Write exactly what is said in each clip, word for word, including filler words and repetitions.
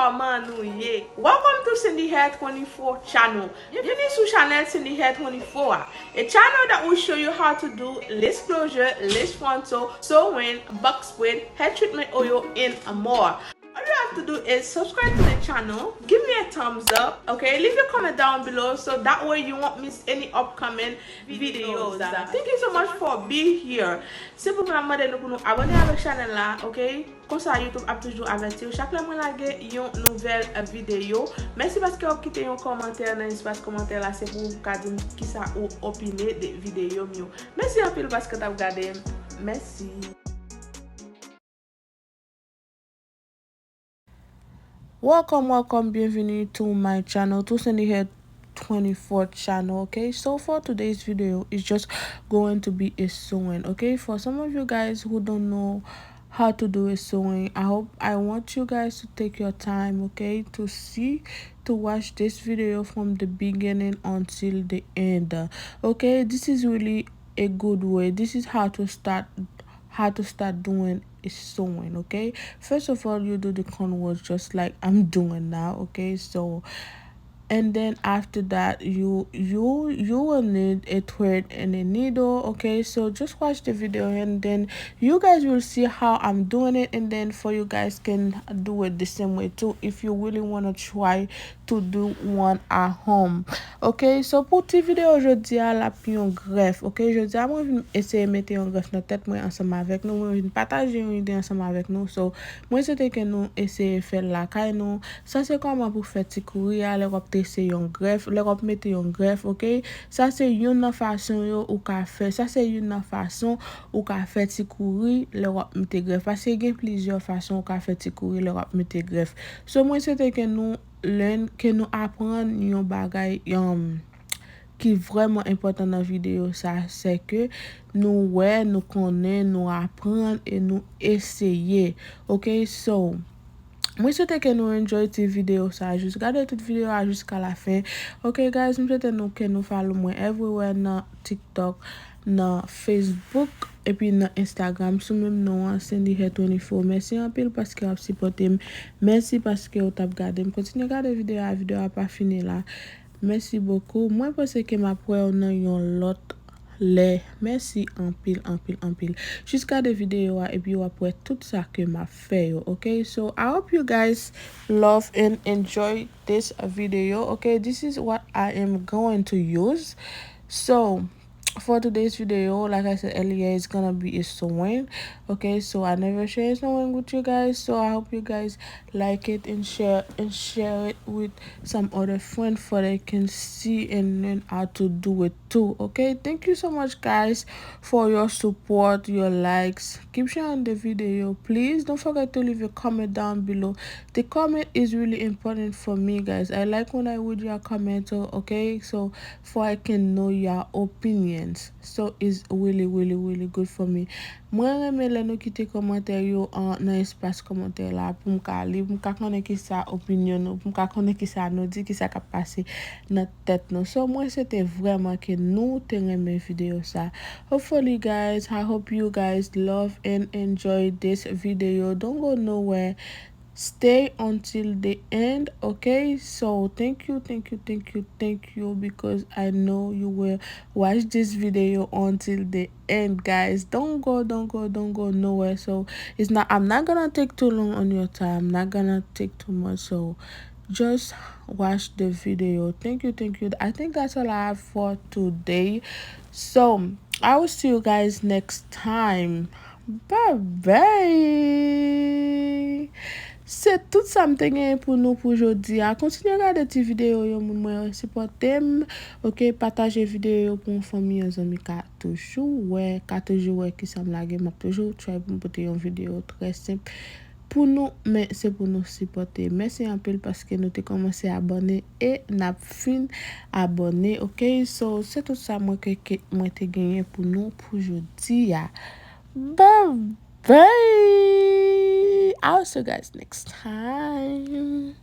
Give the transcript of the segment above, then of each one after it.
Kòman nou ye? Welcome to Cindy Hair twenty-four channel. Byenvini sou chanèl Cindy Hair twenty-four a. A channel that will show you how to do lace closure, lace frontal, sewing, box braid, hair treatment oil, and more. All you have to do is subscribe to the channel, give me a thumbs up, okay? Leave a comment down below so that way you won't miss any upcoming videos. Thank you so much for being here. Se pou mwen ap mande nou pou nou abòne avèk chanèl la, okay? Konsa YouTube ap toujou avèti w chak lè mwen lage yon nouvèl videyo. Mèsi paske w ap kite yon kòmantè nan espas kòmantè la, se pou w ka di m kisa ou opine de videyo m yo. Mèsi anpil paske w t ap gade m. Mèsi. Welcome, welcome, bienvenue to my channel, to Cindy Hair twenty-four channel, okay? So for today's video, it's just going to be a sewing, okay? For some of you guys who don't know how to do a sewing, I hope, I want you guys to take your time, okay, to see, to watch this video from the beginning until the end. Okay, this is really a good way. This is how to start, how to start doing a sewing, okay? First of all, you do the cornrows just like I'm doing now, okay? So, and then after that, you you you will need a thread and a needle, okay? So just watch the video, and then you guys will see how I'm doing it, and then for you guys can do it the same way too if you really want to try to do one at home. Okay, so pou ti videyo jodi a, l ap yon grèf. Okay, jodi a mwen vin eseye mete yon grèf nan tèt mwen ansanm avèk nou. Mwen vin pataje yon ide ansanm avèk nou. So, mwen swete ke nou eseye fè l lakay nou. Sa se kòman pou fè ti kouri a lè w ap trese yon grèf, lè w ap mete yon grèf, okay? Sa se youn nan fason yo ou ka fè. Sa se youn nan fason ou ka fè ti kouri lè w ap mete grèf. Paske gen plizyè fason ou ka fè ti kouri lè w ap mete grèf. So, mwen swete ke nou learn, ke nou aprann yon bagay, um, ki vrèman enpòtan nan videyo sa, se ke nou wè, nou konnen, nou aprann e nou eseye. Okay, so, mwen swete ke nou enjoy ti videyo sa, jis gade tout videyo a jiska la fen. Okay, guys, mwen swete nou ke nou follow mwen everywhere nan TikTok, nan Facebook, epi nan Instagram, sou menm non an, Cindy Hair twenty-four. Mèsi anpil paske w ap sipòte m. Mèsi paske w t ap gade m. Kontinye gade videyo a, videyo a pa fini la. Mèsi bokou. Mwen panse ke m ap wè w nan yon lòt lè. Mèsi anpil, anpil, anpil. Jis gade videyo a, epi w ap wè tout sa ke m ap fè yo, okay? So, I hope you guys love and enjoy this video, okay? This is what I am going to use. So, for today's video, like I said earlier, it's gonna be a sewing. Okay, so I never share sewing with you guys, so I hope you guys like it and share, and share it with some other friend for they can see and learn how to do it too. Okay, thank you so much, guys, for your support, your likes. Keep sharing the video, please. Don't forget to leave a comment down below. The comment is really important for me, guys. I like when I read your comment, so, okay, so for I can know your opinions. So it's really, really, really good for me. Mwen renmen lè nou kite kòmantè yo an, nan espas kòmantè la pou m ka li, pou m ka konnen kisa opinyon nou, pou m ka konnen kisa nou di, kisa k ap pase nan tèt nou. So mwen swete vrèman ke nou te renmen videyo sa. Hopefully, guys, I hope you guys love and enjoy this video. Don't go nowhere. Stay until the end, okay? So thank you, thank you, thank you, thank you, because I know you will watch this video until the end, guys. Don't go, don't go, don't go nowhere. So it's not, I'm not gonna take too long on your time. I'm not gonna take too much. So just watch the video. Thank you, thank you. I think that's all I have for today. So I will see you guys next time. Bye bye. Se tout sa m te genyen pou nou pou jodi a. Kontinye gade ti videyo yo, moun mwen, sipòte m. Okay, pataje videyo yo pou yon fanmi, yon zanmi ka toujou wè, ka toujou wè kisa m lage. M ap toujou try pou m pote yon videyo trè senp pou nou, men se pou nou sipòte. Mèsi anpil paske nou te kòmanse abòne e n ap fin abòne, okay? So, se tout sa mwen ke, ke mwen te genyen pou nou pou jodi a. Bye bye. I'll see you guys next time.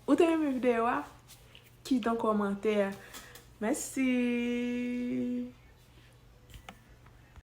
Ou te renmen videyo a? Kite yon kòmantè. Mèsi.